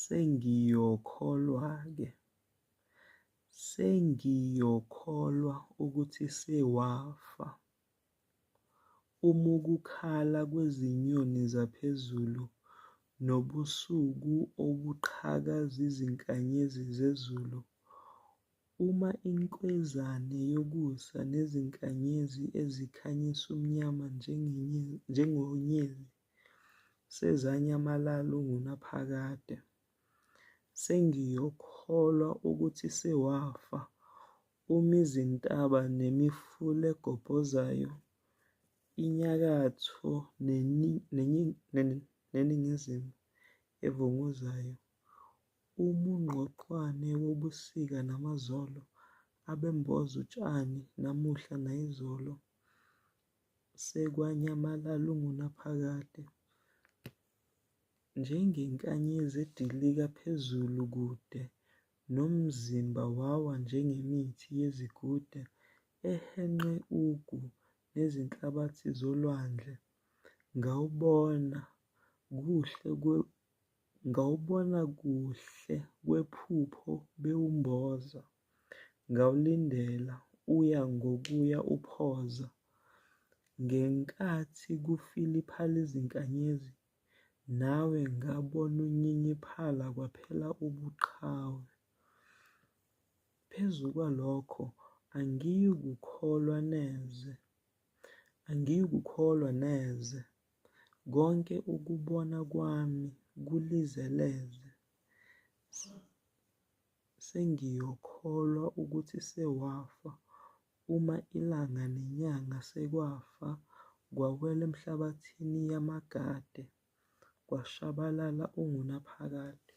Sengiyokholwa-ke, sengiyokholwa ukuthi sewafa, Uma ukukhala kwezinyoni zaphezulu nobusuku obuqhakaza izinkanyezi zezulu, uma inkwezane yokusa nezinkanyezi ezikhanyisa umnyama njengonyezi sezanyamalala ingunaphakade. Sengiyokholwa ukuthi sewafa uma izintaba nemiful'egobhozayo inyakatho neningizimu evunguzayo, uma ungqoqwane wobusika namazolo abemboza utshani namuhla nayizolo sekwanyamalala ingunaphakade. Njengenkanyezi edilika phezulu kude nomzimba wawa njengemithi yezigude ehenqe ugu nezinhlabathi zolwandle ngawubona kuhle kwephupho bewumboza ngawulindela uya ngokuya uphoza. Ngenkathi kufiliphala izinkanyezi nawe ngabona unyinyiphala kwaphela ubuqhawe. Phezu kwalokho angiyikukholwa neze, angiyikukholwa neze, konke ukubona kwami kulize leze. Sengiyokholwa ukuthi sewafa uma ilanga nenyanga sekwafa kwawela emhlabathini yamagade kwashabalala ingunaphakade.